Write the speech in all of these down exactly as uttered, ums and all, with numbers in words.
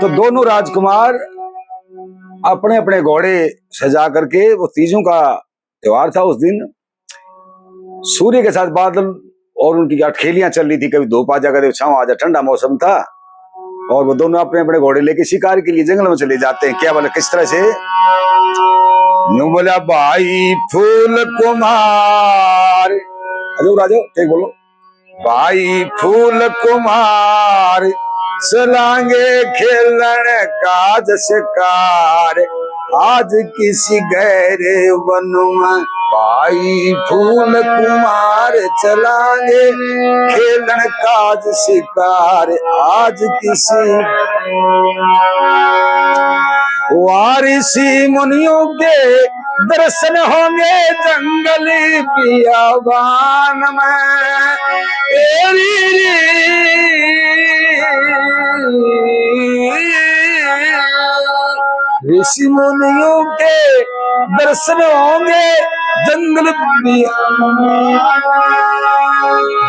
तो दोनों राजकुमार अपने अपने घोड़े सजा करके, वो तीजों का त्योहार था उस दिन, सूर्य के साथ बादल और उनकी अटखेलियां चल रही थी, कभी धूप आ जा, कभी छांव आ जा, ठंडा मौसम था। और वो दोनों अपने अपने घोड़े लेके शिकार के लिए जंगल में चले जाते हैं। क्या बोला, किस तरह से? न्यू बोला, भाई फूल कुमार, आ जाओ, आ जाओ, ठीक बोलो। भाई फूल कुमार, चलांगे खेलन काज शिकार, आज किसी गहरे वन में। भाई फूल कुमार, चलांगे खेलन काज शिकार, आज किसी वारिसी मुनियों के दर्शन होंगे जंगली बियाबान में। तेरी ऋषि मुनियों के दर्शन होंगे जंगल में।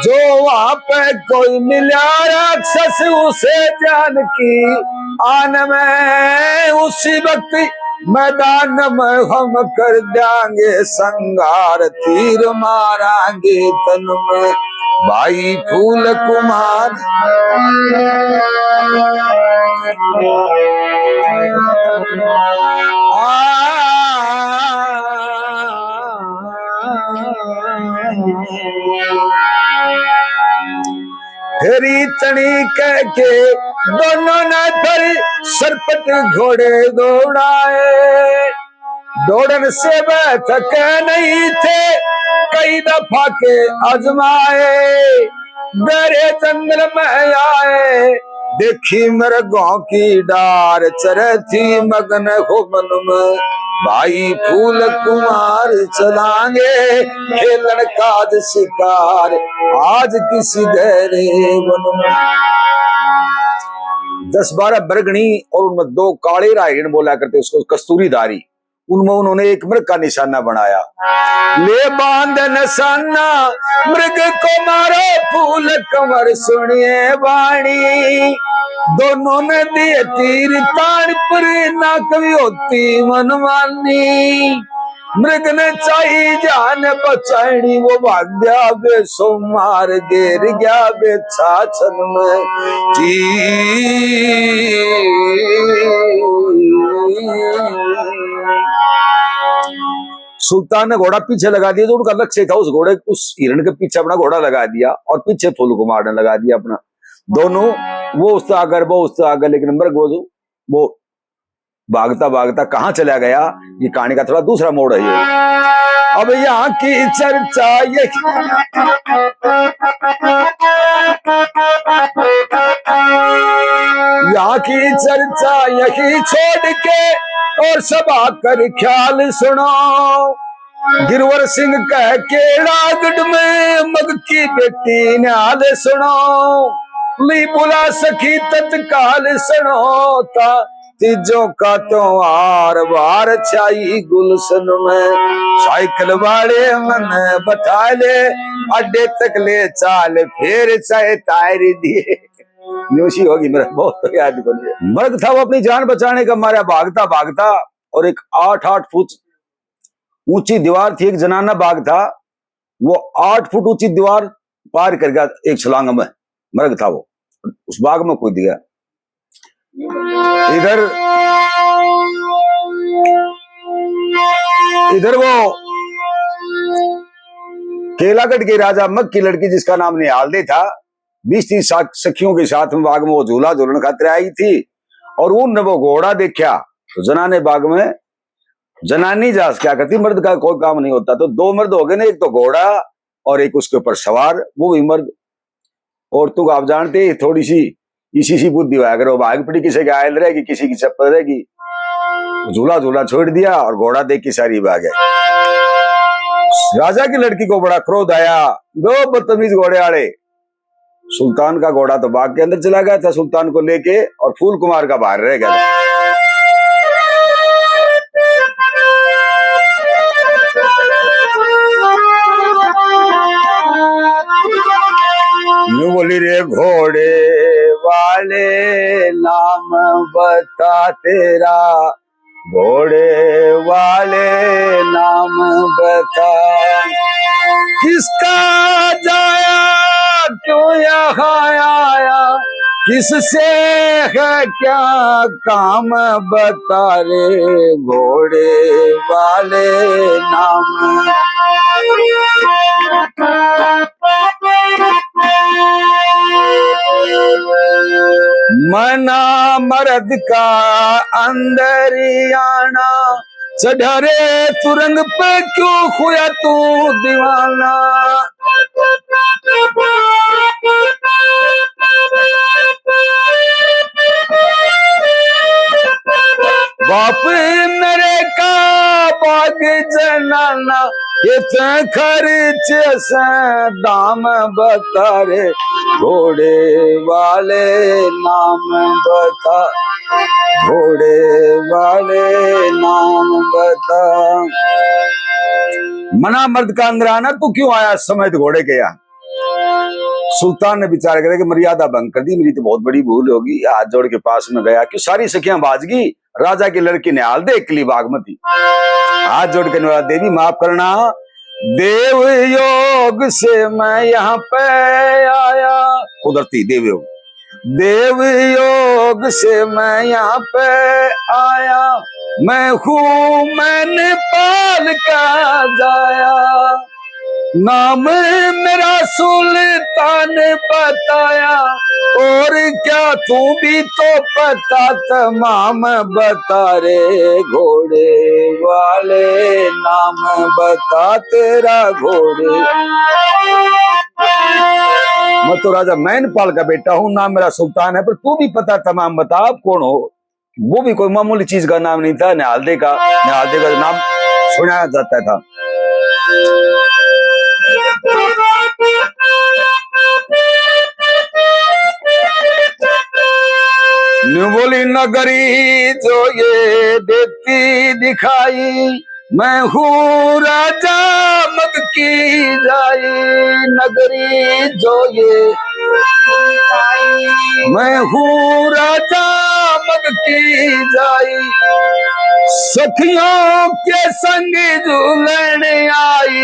जो वहां पे कोई मिला राक्षस उसे जानकी आन में, उसी वक्त मैदान में हम कर देंगे संहार, तीर मारांगे तन में। भाई फूल कुमार। आ, फिर इतनी कह के दोनों ने फिर सरपट घोड़े दौड़ाए। दौड़न से वह थके नहीं थे, कई दफा के आजमाए। गहरे जंगल में आए, देखी मृगों की डार, चरे थी मगन हो मन में। भाई फूल कुमार, चलांगे खेलन काज शिकार, आज किसी गहरे वन में। दस बारह मृगणी और उनमें दो काले राहिण बोला करते, उसको कस्तूरीधारी, उनमें उन्होंने एक मृग का निशाना बनाया। ले बांध निशाना, मृग को मारो, फूल कुंवर सुनिए वाणी। दोनों ने दिए तीर तान, पर ना कभी होती मनमानी। मृग ने चाही जान बचानी, वो भाग्या बेसो मार गेर गया बेछा छन में जी। सुल्तान ने घोड़ा पीछे लगा दिया, जो उनका लक्ष्य था, उस घोड़े, उस हिरण के पीछे अपना घोड़ा लगा दिया और पीछे फूल कुमार ने लगा दिया अपना। दोनों, वो उससे आगे, वो उससे आगे, लेकिन मृग वो जो, वो भागता भागता कहाँ चला गया, ये कहानी का थोड़ा दूसरा मोड़ है ये। अब यहाँ की चर्चा यही, यहाँ की चर्चा यही छोड़ के और सब आकर ख्याल सुनो। गिरवर सिंह कह के रागड़ में मग की बेटी ने हाल सुनो। ली बुला सखी तत्काल सुनो ता, तीजों का त्योहार बाहर छाई गुलशन में। साइकिल वाले मन बठा ले, अड्डे तक ले चाल, फिर चाहे तार दिए। न्यूसी होगी मेरा बहुत याद को लिए। मर्द था वो अपनी जान बचाने का मारा भागता भागता, और एक आठ आठ फुट ऊंची दीवार थी, एक जनाना बाग था, वो आठ फुट ऊंची दीवार पार कर गया एक छलांग में, मर्ग था वो, उस बाग में कूद गया। इधर, इधर वो केलागढ़ के राजा मग की लड़की जिसका नाम निहालदे था, बीस तीस सा-, सखियों के साथ में बाग में वो झूला झूलन खातिर आई थी और उनने वो घोड़ा देखा तो जनाने बाग में जनानी जास क्या करती, मर्द का कोई काम नहीं होता। तो दो मर्द हो गए ना, एक तो घोड़ा और एक उसके ऊपर सवार, वो भी मर्द। औरतों को आप जानते हैं, थोड़ी सी इसी सी बुद्धि होया करो, भाग पड़ी किसी की आयल रहेगी, किसी की चप्पल रहेगी। झूला झूला छोड़ दिया और घोड़ा देख के सारी भाग गए। राजा की लड़की को बड़ा क्रोध आया, दो बदतमीज घोड़े वाले। सुल्तान का घोड़ा तो बाग के अंदर चला गया था सुल्तान को लेके, और फूल कुमार का बाहर रह गया। न्यू बोली रे घोड़े वाले नाम बता तेरा, घोड़े वाले नाम बता। किसका जाया, क्यों यहाँ आया, किससे है क्या काम, बता रे घोड़े वाले नाम। मना मर्द का अंदर ही आना, चढ़ा रे तू रंग पे, क्यों हुआ तू दीवाना। बाप मेरे का बाग जनाना, कितना खर्च से दाम बता रे, घोड़े वाले नाम बता, घोड़े वाले नाम बता। मना मर्द का अंदर आना, तू क्यों आया समेत घोड़े के यहाँ? सुल्तान ने विचार करे कि मर्यादा भंग कर दी, मेरी तो बहुत बड़ी भूल होगी। हाथ जोड़ के पास में गया कि सारी सखियां भाज गई, राजा की लड़की ने हाल दे एकली बागमती। हाथ जोड़ के निवेदन, देवी माफ करना, देव योग से मैं यहाँ पे आया, कुदरती देव योग, देव योग से मैं यहाँ पे आया, मैं हूँ मैं नेपाल का जाया, नाम मेरा सुल्तान बताया, और क्या तू भी तो पता तमाम बता रे, घोड़े वाले नाम बता तेरा घोड़े। मैं तो राजा मैनपाल का बेटा हूँ, नाम मेरा सुल्तान है, पर तू भी पता तमाम बता, आप कौन हो? वो भी कोई मामूली चीज का नाम नहीं था, निहालदे का, निहालदे का नाम सुनाया जाता था। न्यू बोली नगरी जो ये देती दिखाई, मैं हूँ राजा मग की जाई नगरी जो ये, मैं हूँ राजा मग की जाई, सखियों के संग झूलन आई,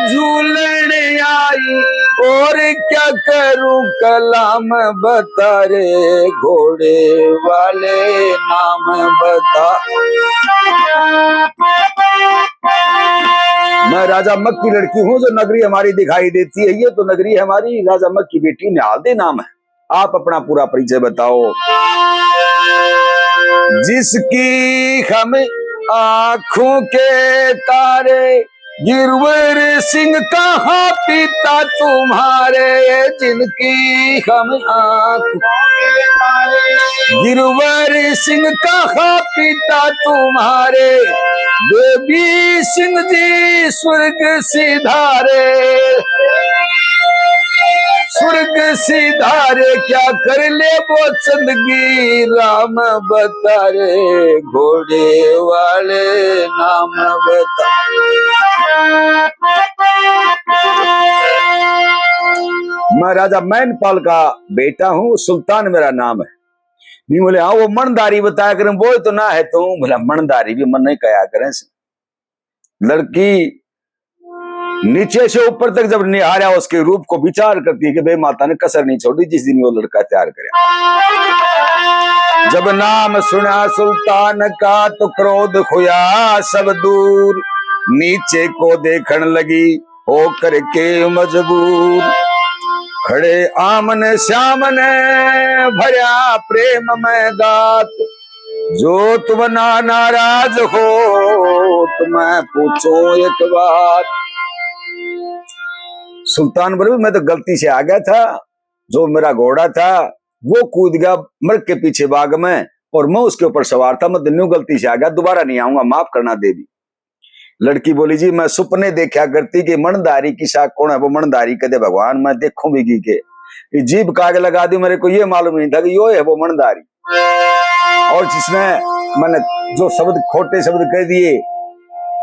झूलन आई, और क्या करूं कलाम बता रे, घोड़े वाले नाम बता। मैं राजा मग की लड़की हूँ, जो नगरी हमारी दिखाई देती है, ये तो नगरी हमारी, राजा मग की बेटी निहालदे नाम है। आप अपना पूरा परिचय बताओ। जिसकी हम आंखों के तारे, गिरवर सिंह कहाँ पिता तुम्हारे, जिनकी हम आंख, गिरवर सिंह कहाँ पिता तुम्हारे, देवी सिंह जी स्वर्ग सिधारे, स्वर्ग सिधारे, क्या कर ले वो चंदगी राम बता रे, घोड़े वाले नाम बता। मैं राजा मैनपाल का बेटा हूँ, सुल्तान मेरा नाम है। नहीं बोले, हाँ, वो मनधारी बताया करें, वो तो ना है तू। बोला, मनधारी भी मन नहीं कहा करें। लड़की नीचे से ऊपर तक जब निहारा, उसके रूप को विचार करती है कि बे माता ने कसर नहीं छोड़ी जिस दिन वो लड़का तैयार करे। जब नाम सुना सुल्तान का तो क्रोध हुआ सब दूर, नीचे को देखण लगी होकर के मजबूर। खड़े आमने सामने भरया प्रेम में गात, जो तुम ना नाराज हो तो मैं पूछूं एक बात। सुल्तान बोले, मैं तो गलती से आ गया था, जो मेरा घोड़ा था वो कूद गया मृग के पीछे बाग में और मैं उसके ऊपर सवार था, मैं तो न्यू गलती से आ गया, दोबारा नहीं आऊंगा, माफ करना देवी। लड़की बोली, जी मैं सुपने देखा करती कि मनधारी किसा, कौन है वो मनधारी, कदे भगवान मैं देखूं भी की के। ये जीभ काग लगा दी, मेरे को ये मालूम नहीं था कि यो है वो मनधारी। और जिसने मैंने जो शब्द, खोटे शब्द कह दिए,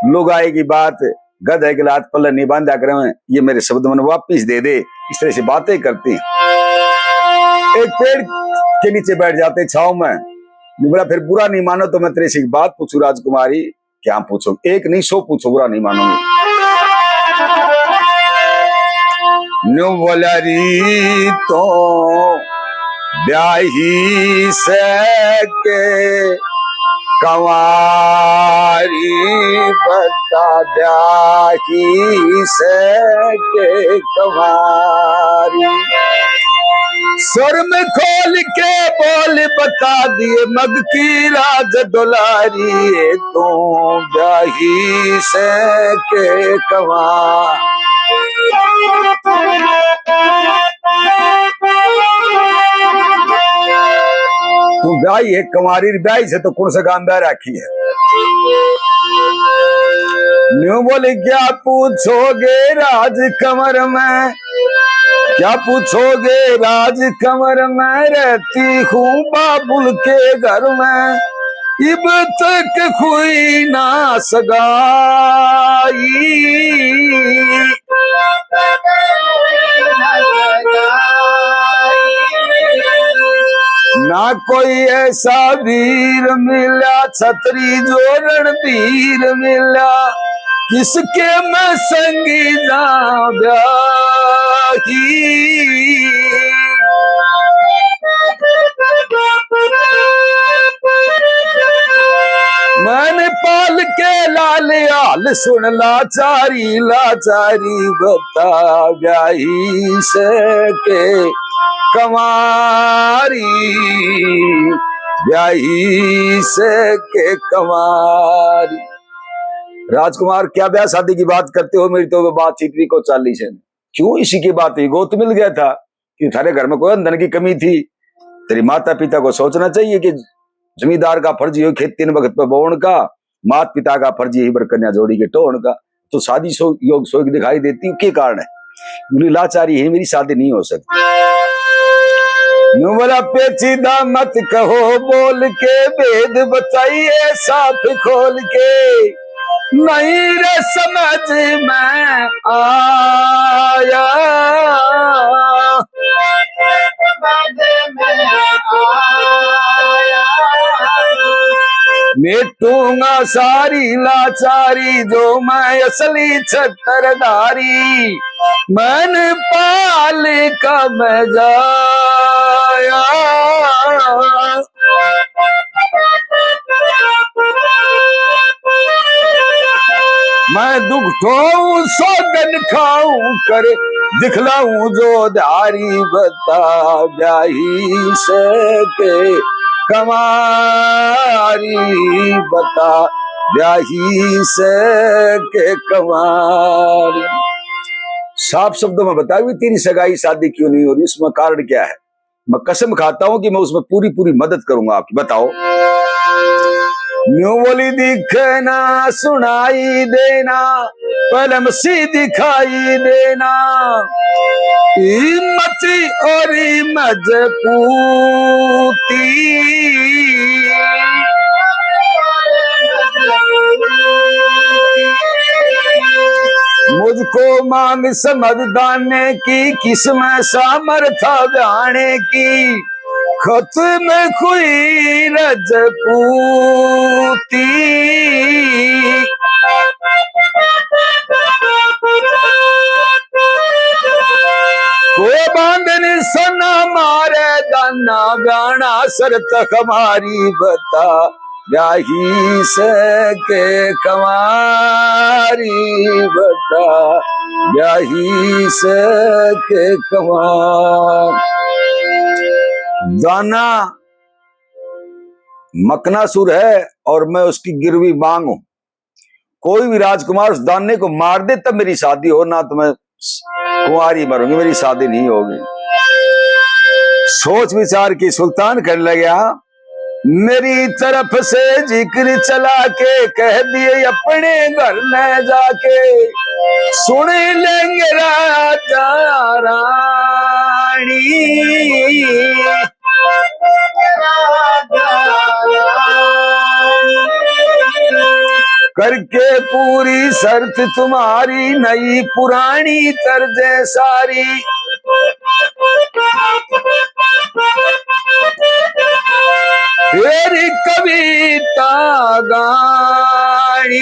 लोग आएगी बात, गधे के लात पल्ले नहीं बांधा करें, ये मेरे शब्द मैंने वापिस दे दे, इस तरह से बातें करती। एक पेड़ के नीचे बैठ जाते छाव में। बोला, फिर बुरा नहीं मानो तो मैं तेरे से एक बात पूछूं राजकुमारी। क्या पूछो? एक नहीं, सौ पूछो, बुरा नहीं मानूंगी। न्यू बोला, री तो ब्याही से के कंवारी, बता ब्याही से के कंवारी। सुरम खोल के बोल, बता दिए मग की राज दुलारी, तू ब्याही से के कंवारी। तू ब्याही है कंवारी, ब्याही से तो कौन सा गांव ब्याह रखी है? न्यू बोली, क्या पूछोगे राज कंवर में, क्या पूछोगे राज कंवर में, रहती हूँ बाबुल के घर में, इब तक हुई ना सगाई। ना कोई ऐसा वीर मिला, छतरी जो रणवीर मिला, किसके मैं संगी जा ब्याही। मन पाल के लाल हाल सुन, लाचारी लाचारी बता, ब्याही से के कंवारी, ब्याही से के कंवारी। राजकुमार, क्या ब्याह शादी की बात करते हो? मेरी तो बातचीत भी को चाली से। क्यों, इसी की बात ही गोत मिल गया था कि थारे घर में कोई अंधन की कमी थी। तेरे माता पिता को सोचना चाहिए कि जमींदार का फर्ज यो खेत तीन वक्त पे बोण का, माता पिता का फर्ज यही बर कन्या जोड़ी के टोहण का। तो शादी सो-, योग सोग दिखाई देती, के कारण है? बोली, लाचारी है मेरी, शादी नहीं हो सकती। न्यू बोला, पेचीदा मत कहो बोल के, भेद बताइए साफ खोल के, नहीं रे समझ में आया। मेटूंगा सारी लाचारी, जो मैं असली छतरधारी, मन पाल का मैं जाया। मैं दुख ठोऊं, सौगन खाऊं, कर दिखलाऊं जो धारी, बता ब्याही से के कंवारी, बता ब्याही से के कंवारी। साफ शब्दों में बता भी, तेरी सगाई शादी क्यों नहीं हो रही, उसमें कारण क्या है? मैं कसम खाता हूं कि मैं उसमें पूरी पूरी मदद करूंगा आपकी। बताओ। न्यू बोली, दिखे ना सुनाई देना, पहले मसीह दिखाई देना, हिम्मत और मजबूती। मुझको मांग समझदाने की, किसमें सामर्था जाने की, खत्म हुई रजपूती। को बांधन सोना मारे दाना, ब्याना शर्त हमारी बता, ब्याही से के कंवारी, बता ब्याही से के कंवार। दाना मकनासुर है और मैं उसकी गिरवी मांग हूं। कोई भी राजकुमार उस दाने को मार दे तब मेरी शादी हो, ना तो मैं कुंवारी मरूंगी, मेरी शादी नहीं होगी। सोच विचार की सुल्तान कहने लगा, मेरी तरफ से जिक्र चला के कह दिए अपने घर ले जाके, सुन लेंगे राजा रानी। करके पूरी शर्त तुम्हारी, नई पुरानी तर्जे सारी। तेरी कविता गानी।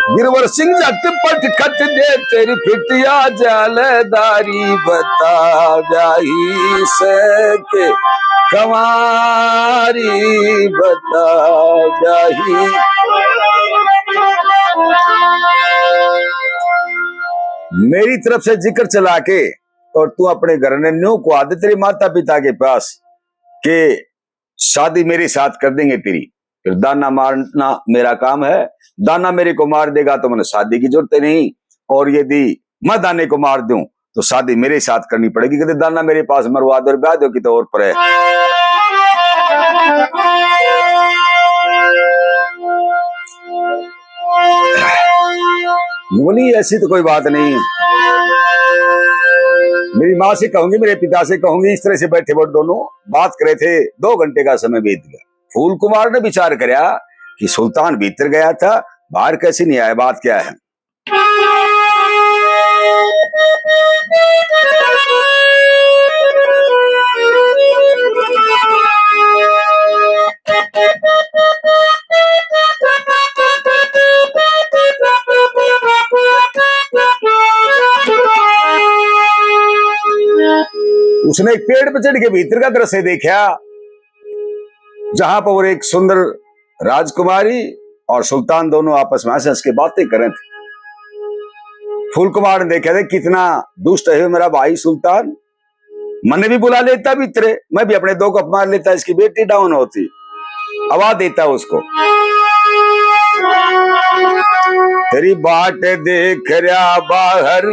गिरवर सिंह झटपट खत दे, तेरी फिटिया जालदारी बता ब्याही से के कंवारी बता ब्याही। मेरी तरफ से जिक्र चला के और तू अपने घर ने न्यू को आदे तेरे माता पिता के पास के शादी मेरे साथ कर देंगे तेरी। फिर दाना मारना मेरा काम है, दाना मेरे को मार देगा तो मैंने शादी की जरूरत नहीं, और यदि मैं दाने को मार दूं तो शादी मेरे साथ करनी पड़ेगी। कहते दाना मेरे पास मरवा दो और ब्याह दो कितने और पर है। बोली ऐसी तो कोई बात नहीं, मेरी माँ से कहूंगी, मेरे पिता से कहूंगी। इस तरह से बैठे बैठ दोनों बात करे थे। दो घंटे का समय बीत गया। फूल कुमार ने विचार करया कि सुल्तान भीतर गया था, बाहर कैसे नहीं आया, बात क्या है। उसने एक पेड़ पर चढ़ के भीतर का दृश्य देखा, जहां पर एक सुंदर राजकुमारी और सुल्तान दोनों आपस में हंस हंस के बातें करें थे। फूल कुमार ने देखा थे कितना दुष्ट है मेरा भाई सुल्तान, मन्ने भी बुला लेता भीतरे, मैं भी अपने दो गप मार लेता, इसकी बेटी डाउन होती, आवाज देता उसको। तेरी बाट देख रहा बाहर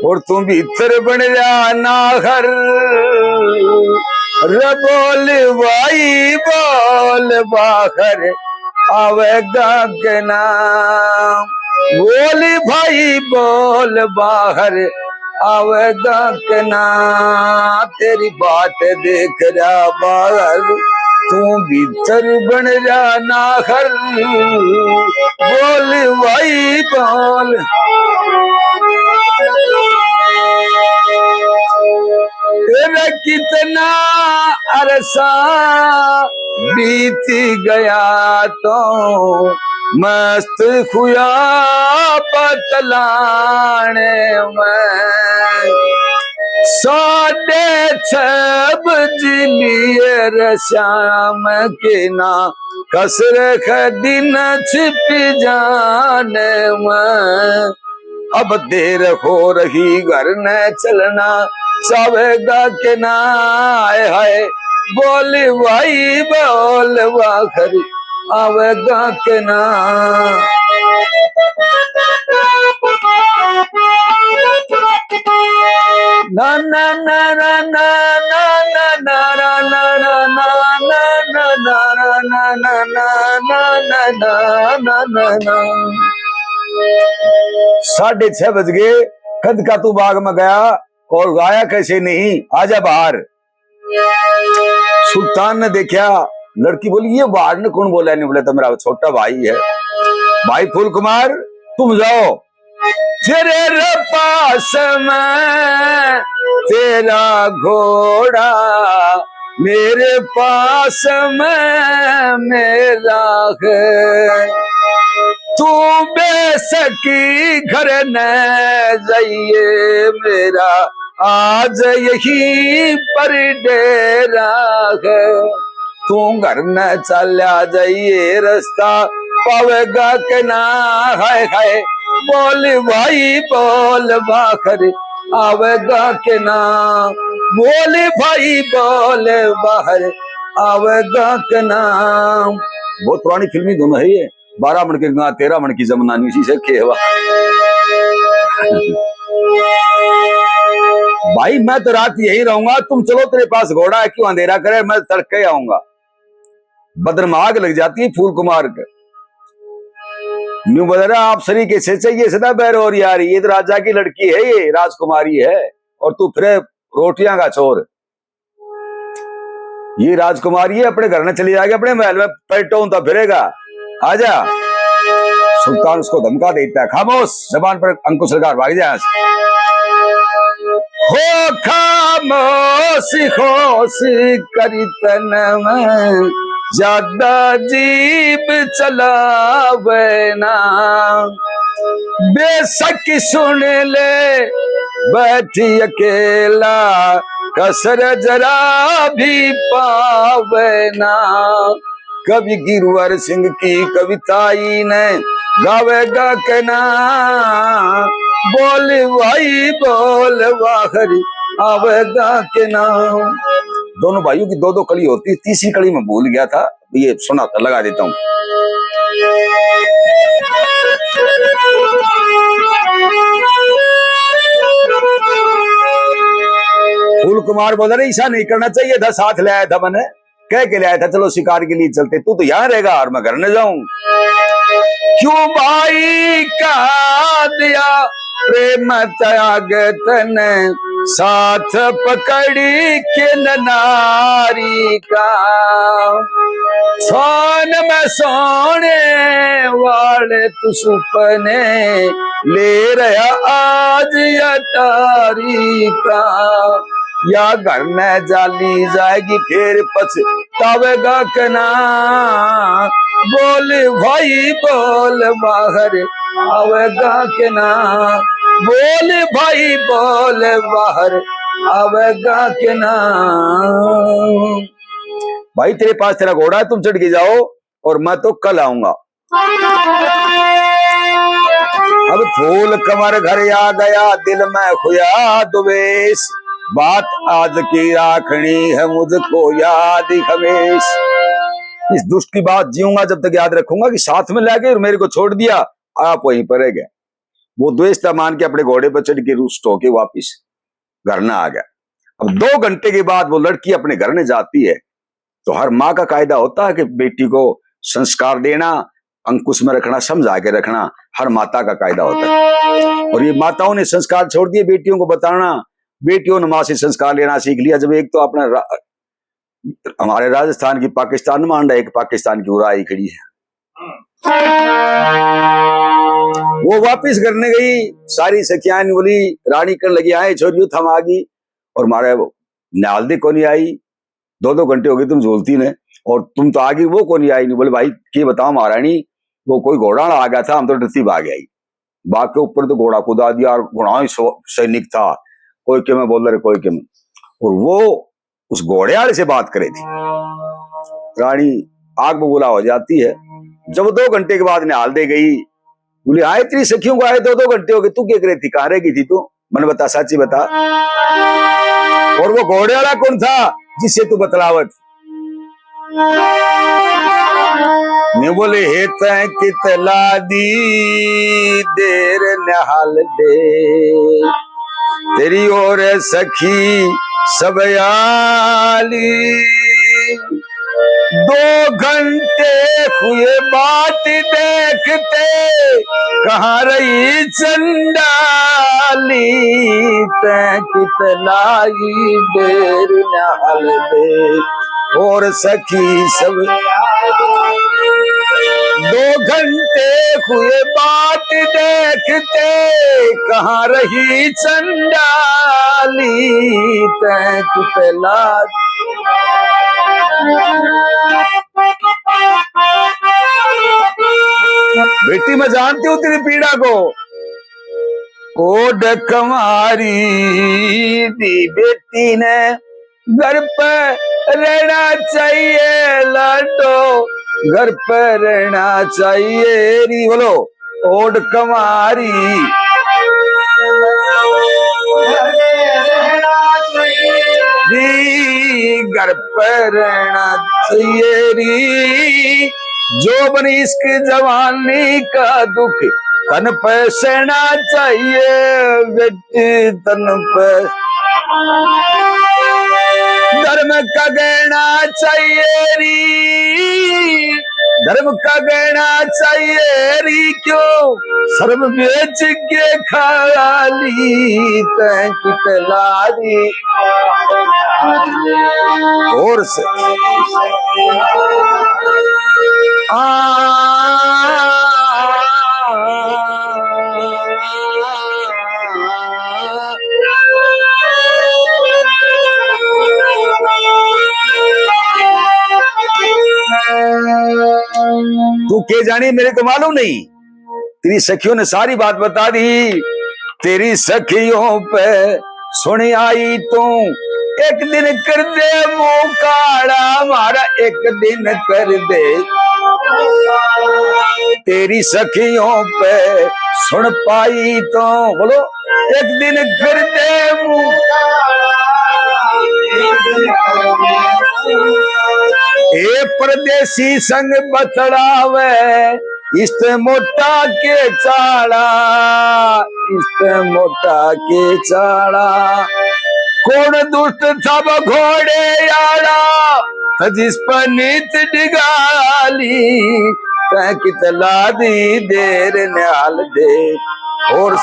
और तू भीतर बन रहा नाहर। रे बोल भाई बोल बाहर आवेगा के ना, बोल भाई बोल बाहर आवेगा के ना। तेरी बाट देख रहा बाहर, तू भीतर बन रहा नाहर। बोल भाई बोल। तेरा कितना अरसा बीत गया तो मस्त हुआ बतलाने में। साढ़े छह बज लिए रे श्याम के ना, कसर है दिन छिप जाने में। अब देर हो रही घर न चलना चाहेगा के ना, आए हाय। बोल भाई बोल बाहर आवेगा के ना। ना ना ना ना ना। साढ़े छह बज गए, कद का तू बाग में गया और आया कैसे नहीं? आजा बाहर। सुल्तान ने देखा, लड़की बोली, ये बाहर ने कौन बोला? नहीं बोला, तो मेरा छोटा भाई है। भाई फूल कुमार, तुम जाओ। तेरे रे पास में तेरा घोड़ा, मेरे पास में मेरा है। तू बेशक घर न जाइए, मेरा आज यहीं पर डेरा है। तू घर न चला जाइए, रास्ता पावेगा के ना? हाय हाय। बोल भाई बोल बाहर आवेगा के ना? बोल भाई बोल बाहर आवेगा के ना? बहुत पुरानी फिल्मी धुन है ये। बारह मण के गंगा, तेरह मण की जमुना, न्यू सी से खेवा। भाई, मैं तो रात यहीं रहूंगा, तुम चलो, तेरे पास घोड़ा है, क्यों अंधेरा करे, मैं तड़के आऊंगा। बदन में आग लग जाती है फूल कुमार के। न्यू बता रहा, आप सरी के से चाहिए सदा बैर और यारी, ये तो राजा की लड़की है, ये राजकुमारी है, और तू फिर रोटियां का चोर। ये राजकुमारी है, अपने घर में चली जाएगी, अपने महल में पेटों तो फिरेगा। आजा। सुल्तान उसको धमका देता है, "खामोश, जबान पर अंकुश लगा, भाग जा यहाँ से।" हो खामोश, होश करी तन में ज्यादा जीभ चलावे ना। बेशक सुन ले बैठी अकेला, कसर जरा भी पावे ना। कवि गिरवर सिंह की कविता इन्हें गावेगा के ना, बोल भाई बोल बाहर आवेगा के ना। दोनों भाइयों की दो दो कली होती, तीसरी कली में भूल गया था, ये सुना, लगा देता हूँ। फूल कुमार बोला, "नहीं, ऐसा नहीं करना चाहिए था, साथ ले आया था मैंने, कह के ले आया था, चलो शिकार के लिए चलते, तू तो यहाँ रहेगा और मैं घर न जाऊं।" क्यों भाई का दिया प्रेम त्याग तने, साथ पकड़ी किन नारी का। सोन में सोने वाले तू सुपने ले रहा आज अटारी का। या घर न जाली जाएगी फिर पछतावेगा के ना। बोल भाई बोल बाहर आवेगा के ना। बोल भाई बोल बाहर आवेगा के ना। भाई तेरे पास तेरा घोड़ा है, तुम चढ़ के जाओ और मैं तो कल आऊंगा। अब फूल कंवर घर आ गया, दिल में हुआ द्वेष, बात आज की राखनी है मुझको याद हमेश। इस दुष्ट की बात जीऊंगा जब तक याद रखूंगा कि साथ में ले गए और मेरे को छोड़ दिया, आप वहीं पर रह गए। वो द्वेष था मान के अपने घोड़े पर चढ़ के रुष्ट होके वापिस घर न आ गया। अब दो घंटे के बाद वो लड़की अपने घर न जाती है, तो हर माँ का कायदा होता है कि बेटी को संस्कार देना, अंकुश में रखना, समझा के रखना, हर माता का कायदा होता है। और ये माताओं ने संस्कार छोड़ दिए, बेटियों को बताना, बेटियों ने माँ से संस्कार लेना सीख लिया। जब एक तो अपना रा-, हमारे राजस्थान की पाकिस्तान में आंडा, एक पाकिस्तान की उरा आई खड़ी है। वो वापिस घर ने गई, सारी सखियां ने बोली, रानी कन लगी, "आए छोरियो, थम आ गई और मारे न्याल दे कोनी आई, दो दो घंटे हो गए तुम झोलती ने, और तुम तो आ गई, वो कोनी आई।" नहीं बोले, "भाई के बताओ महारानी, वो कोई घोड़ा वाला आ गया था, हम तो डरती भाग आई।" बाग के ऊपर तो घोड़ा कुदा दिया और घोड़ा ही सो-, सैनिक था, कोई के में बोल रहे, कोई के में। और वो उस घोड़े वाले से बात करे थी। रानी आग बबूला हो जाती है। जब दो घंटे के बाद निहाल दे गई, बोली, "आए तेरी सखियों को आए, दो दो घंटे हो गए, तू क्या करे थी, कहाँ रह गई थी तू? मन बता, साची बता।" और वो घोड़े वाला कौन था जिससे तू बतलावत? ने बोले, "हे तैं कित लादी देर निहाल दे, तेरी और सखी सब आली। दो घंटे हुए बात देखते, कहाँ रही चंडाली, तैं कित लाई देर निहाल दे।" और सखी सब दो घंटे हुए बात देखते, कहाँ रही चंडाली, तैं कित लाज। बेटी, मैं जानती हूँ तेरी पीड़ा को। ओड कंवारी दी बेटी ने घर पे रहना चाहिए लाडो, घर पे रहना चाहिए री। बोलो, ओड कंवारी री, घर पे रहना चाहिए री। जोबन इश्क जवानी का दुख तन पे सहना चाहिए, बेटी तन पे धर्म का गहना चाहिए री, धर्म का गहना चाहिए री, क्यों शर्म बेच के खा ली, तैं कित लारी। और से आ के जानी, मेरे को मालूम नहीं। तेरी सखियों ने सारी बात बता दी। तेरी सखियों पे सुन आई तू, एक दिन कर दे मुंह काला, मारा एक दिन कर दे। तेरी सखियों पे सुन पाई तो बोलो, एक दिन कर दे मुंह। ए परदेसी संग बतड़ावे, इसते मोटा के चाला, इसते मोटा के चाला। कौन दुष्ट था वो घोड़े आला, जिस पर नीत डिगाली, तै कितला दी देर न्याल दे। और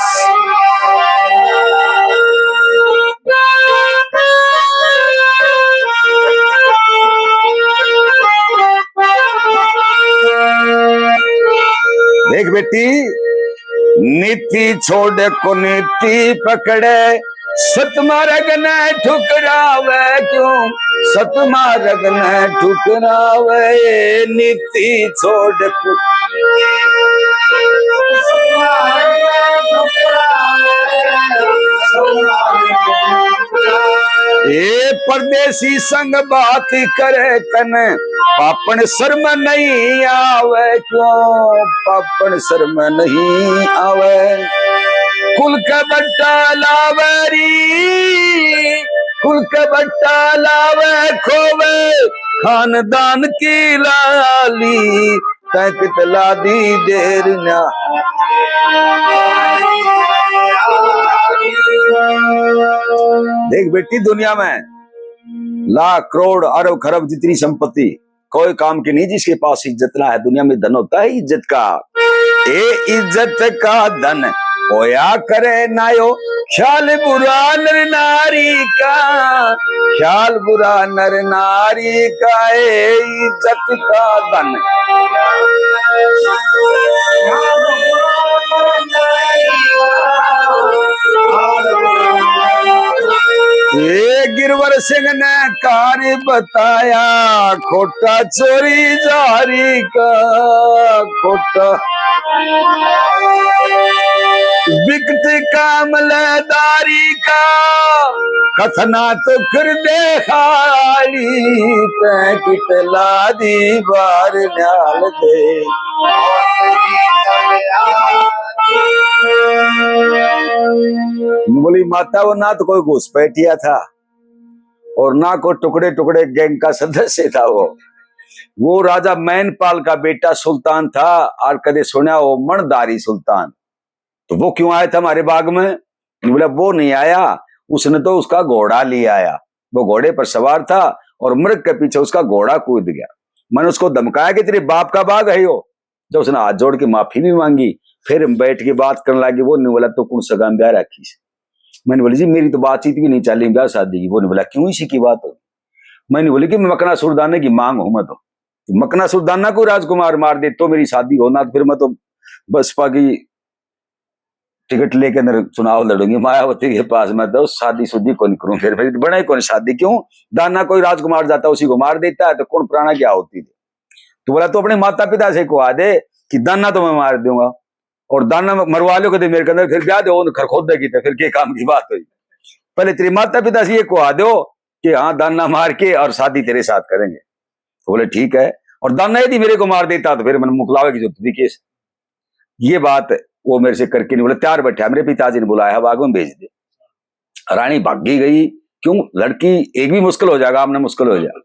देख बेटी, नीति छोड़ कुनीति पकड़े, सतमार्ग न ठुकरावे क्यों, सतमार्ग न ठुकरावे, नीति छोड़ कु- ए परदेसी संग बात करे तन पापण शर्म नहीं आवे क्यों, पापण शर्म नहीं आवे। कुल का बट्टा लावे री, कुल का बट्टा लावे खोवे, खानदान की लाली, तै कितला दी देर ना। देख बेटी, दुनिया में लाख करोड़ अरब खरब जितनी संपत्ति कोई काम की नहीं, जिसके पास इज्जत ना है। दुनिया में धन होता है इज्जत का, ए इज्जत का धन होया करे नायो, ख्याल बुरा नर नारी का, ख्याल बुरा नर नारी का, ए इज्जत का धन। ए गिरवर सिंह ने कार बताया, खोटा चोरी जारी का, खोटा बिकट कामलदारी का, कथना तो कर दे खाली, तै कितला दी बार न्याल दे। बोली माता, वो ना तो कोई घुसपैठिया था और ना कोई टुकड़े टुकड़े गैंग का सदस्य था। वो वो राजा मैनपाल का बेटा सुल्तान था, और कदे सुना हो मणधारी सुल्तान। तो वो क्यों आया था हमारे बाग में? बोला वो नहीं आया, उसने तो उसका घोड़ा ले आया, वो घोड़े पर सवार था और मृग के पीछे उसका घोड़ा कूद गया। मैंने उसको धमकाया कि तेरे बाप का बाग है यो। जब उसने हाथ जोड़ के माफी भी मांगी, फिर हम बैठ के बात करने लगे। वो नहीं बोला तो कौन सगा में ब्याह रखी से। मैंने बोली जी मेरी तो बातचीत भी नहीं चली ब्याह शादी की। वो नहीं बोला क्यों इसी की बात हो। मैंने बोली कि मैं मकनासुर दाने की मांग हूं, मैं तो मकनासुर दाना को राजकुमार मार दे तो मेरी शादी हो, ना तो फिर मैं तो बसपा की टिकट लेके अंदर चुनाव लड़ूंगी मायावती के पास, मैं तो शादी शुदी कौन करूं, फिर मेरी तो बने कौन शादी। क्यों दाना कोई राजकुमार जाता उसी को मार देता है तो कौन पुराना क्या होती थी। तो बोला तू अपने माता पिता से कहा दे कि दाना तो मैं मार दूंगा और दाना मरवा लो कदे मेरे के अंदर, फिर ब्याह दे खरखोदे की तो फिर के काम की बात हुई। पहले तेरे माता पिता से ये कहा दो कि हाँ दाना मार के और शादी तेरे साथ करेंगे। तो बोले ठीक है, और दाना यदि मेरे को मार देता तो फिर मैंने मुकलावे की जरूरत थी केस। ये बात वो मेरे से करके नहीं बोले, तैयार बैठा मेरे पिताजी ने बुलाया है, बाग में भेज दे। रानी भागी गई, क्यों लड़की एक भी मुश्किल हो जाएगा, हमने मुश्किल हो जाएगा।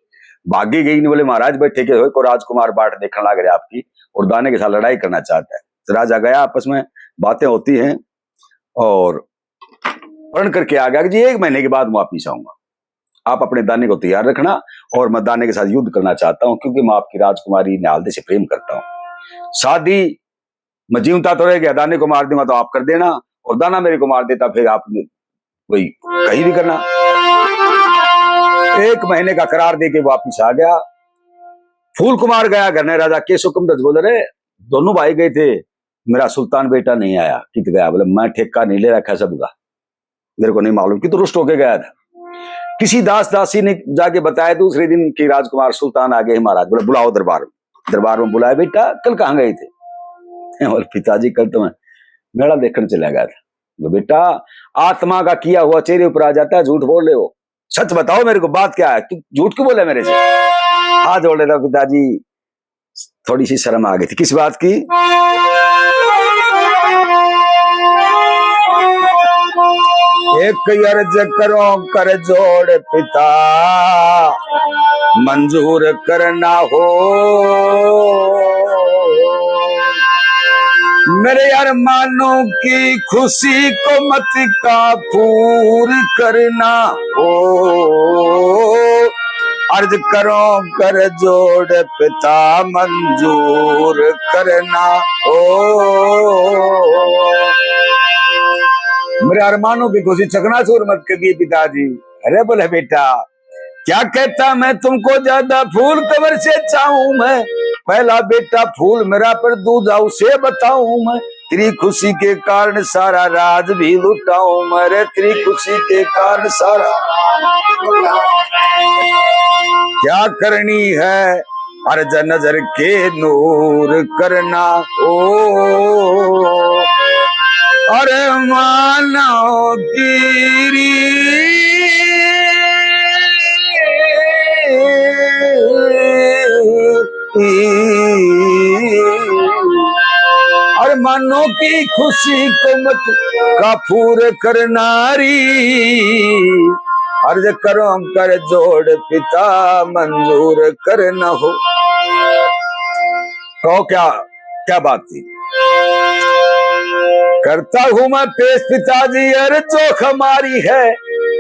भागी गई नहीं बोले महाराज बैठे के हो को राजकुमार बाट देखने लग रहे आपकी और दाने के साथ लड़ाई करना चाहता है। तो राजा गया, आपस में बातें होती हैं और प्रण करके आ गया कि जी एक महीने के बाद वापिस आऊंगा, आप अपने दाने को तैयार रखना और मैं दाने के साथ युद्ध करना चाहता हूं क्योंकि मैं आपकी राजकुमारी निहालदे से प्रेम करता हूं। शादी मैं जीवता तो रह गया, दाने को मार दूंगा तो आप कर देना और दाना मेरे को मार देता फिर आप वही कहीं भी करना। एक महीने का करार दे के वापिस आ गया। फूल कुमार गया घर ने, राजा केशव कुमार बोले रे दोनों भाई गए थे, मेरा सुल्तान बेटा नहीं आया, कित गया? बोले मैं ठेका नहीं ले रखा सबका, मेरे को नहीं मालूम, कि तो रुष्ट होके गया था। किसी दास दासी ने जाके बताया दूसरे दिन कि राजकुमार सुल्तान आ गए महाराज, बोले बुलाओ दरबार में। दरबार में बुलाया, "बेटा, कल कहाँ गए थे?" और पिताजी, "कल तो मैं मेला देखने चला गया था।" "बेटा, आत्मा का किया हुआ चेहरे पर आ जाता है, झूठ बोल रहे हो, सच बताओ मेरे को, बात क्या है, क्यों, झूठ क्यों बोला मेरे से?" हाथ जोड़ लेता, "पिताजी, थोड़ी सी शर्म आ गई थी।" "किस बात की?" "एक अर्ज करो कर जोड़ पिता, मंजूर करना हो। मेरे अरमानों की खुशी को मत काफूर करना हो। अर्ज करो कर जोड़ पिता, मंजूर करना हो। मेरे अरमानों की खुशी चकनाचूर मत कर दिए पिताजी।" "अरे," बोले, "बेटा, क्या कहता मैं तुमको ज्यादा फूल कमर से चाहूं मैं? पहला बेटा फूल मेरा, पर दूजा उसे बताऊं मैं। तेरी खुशी के कारण सारा राज भी लुटाऊं मैं रे, तेरी खुशी के कारण सारा।" "क्या करनी है अर्ज नजर के नूर करना हो। अरे मानो तेरी अरमानों की खुशी को मत काफूर करना री। अर्ज करो कर जोड़ पिता, मंजूर करना हो।" कहो क्या, क्या बात थी? "करता हूँ मैं पेश पिताजी अर्ज जो हमारी है,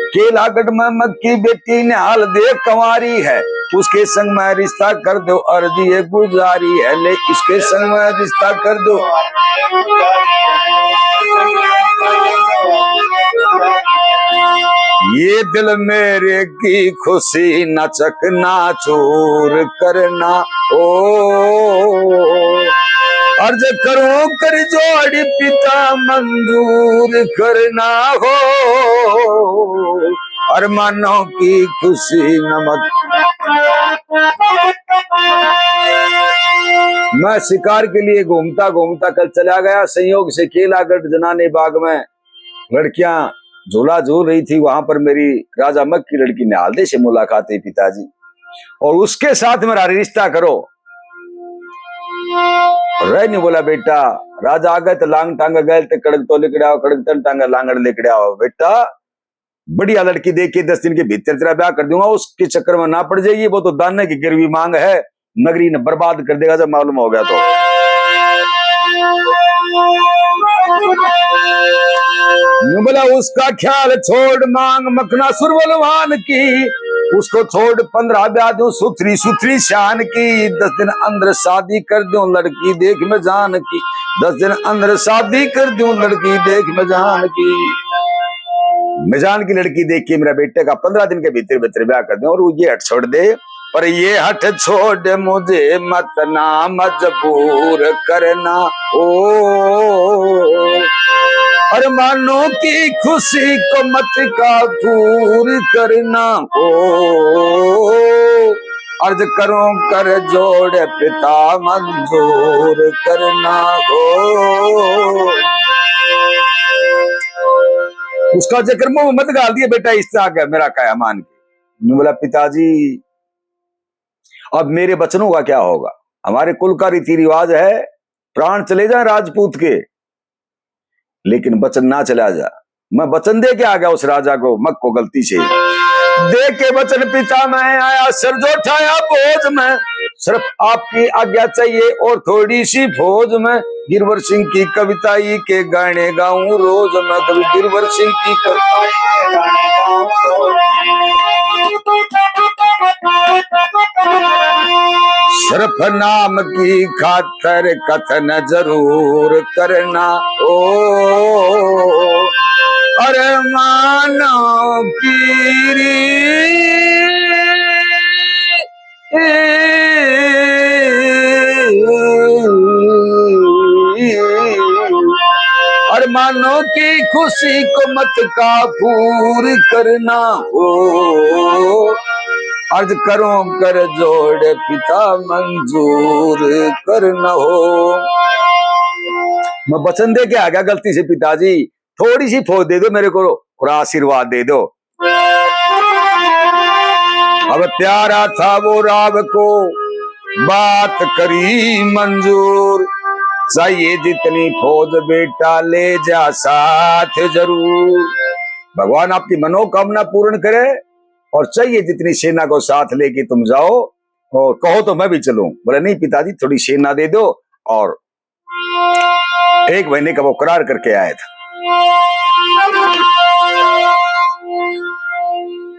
केलागढ़ में मक्की बेटी निहाल दे कंवारी है, उसके संग में रिश्ता कर दो अर्ज ये गुजारी है, ले उसके संग में रिश्ता कर दो। ये दिल मेरे की खुशी ना चकनाचूर करना हो। अर्ज करो कर जोड़ पिता, मंजूर करना हो। अरमानों की खुशी न मत।" मैं शिकार के लिए घूमता घूमता कल चला गया। संयोग से केलागढ़ जनाने बाग में लड़कियां झूला झूल रही थी, वहां पर मेरी राजा मग की लड़की निहाल दे से मुलाकात हुई पिताजी, और उसके साथ मेरा रिश्ता करो। रह नहीं बोला बेटा, राजा आगे तो लांग टांगा, गैल ते कड़क तो लिकड़ा, कड़क तन टांगा लांगड़ लिकड़ा हो बेटा। बढ़िया लड़की देख के दस दिन के भीतर तेरा ब्याह कर दूंगा, उसके चक्कर में ना पड़ जाइए, वो तो दाने की गिरवी मांग है, नगरी ने बर्बाद कर देगा जब मालूम हो गया तो। यूं बोला, उसका ख्याल छोड़ मांग मखनासुर बलवान की, उसको छोड़ पंद्रह ब्याह दूं सुथरी सुथरी शान की, दस दिन अंदर शादी कर दूं लड़की देख मैं जान की, दस दिन अंदर शादी कर दूं लड़की देख मैं जान की। मैं जान की लड़की देख के मेरा बेटे का पंद्रह दिन के भीतर भीतर ब्याह कर दूं और वो ये हट छोड़ दे। पर ये हठ छोड़ मुझे मत ना मजबूर करना ओ, अरमानों की खुशी को मत काफूर करना ओ, अर्ज करूं कर जोड़ पिता मंजूर करना ओ। उसका जिक्र मुंह में मत घाल दिए बेटा, इस तरह का मेरा काया मान के। यूं बोला, पिताजी, अब मेरे वचनों का क्या होगा? हमारे कुल का रीति रिवाज है, प्राण चले जाए राजपूत के, लेकिन वचन ना चला जा। मैं वचन दे के आ गया उस राजा को, मग को गलती से दे के वचन पिता मैं आया, सर जो ठाया भोज में, सिर्फ आपकी आज्ञा चाहिए और थोड़ी सी फौज में। गिरवर सिंह की कविता ई के गाने गाऊं रोज मैं, कभी गिरवर सिंह की कविता। सिर्फ नाम की खातर कथन जरूर करना ओ, अरमानों की री। अरमानों की खुशी को मत काफूर करना ओ, अर्ज करूं कर जोड़ पिता मंजूर कर न हो। मैं वचन दे के आ गया गलती से पिताजी, थोड़ी सी फौज दे दो मेरे को और आशीर्वाद दे दो। अब प्यारा था वो राव को बात करी मंजूर, चाहिए जितनी फौज बेटा ले जा साथ जरूर। भगवान आपकी मनोकामना पूर्ण करे और चाहिए जितनी सेना को साथ लेके तुम जाओ और कहो तो मैं भी चलूं। बोले, नहीं पिताजी, थोड़ी सेना दे दो। और एक महीने का वो करार करके आया था।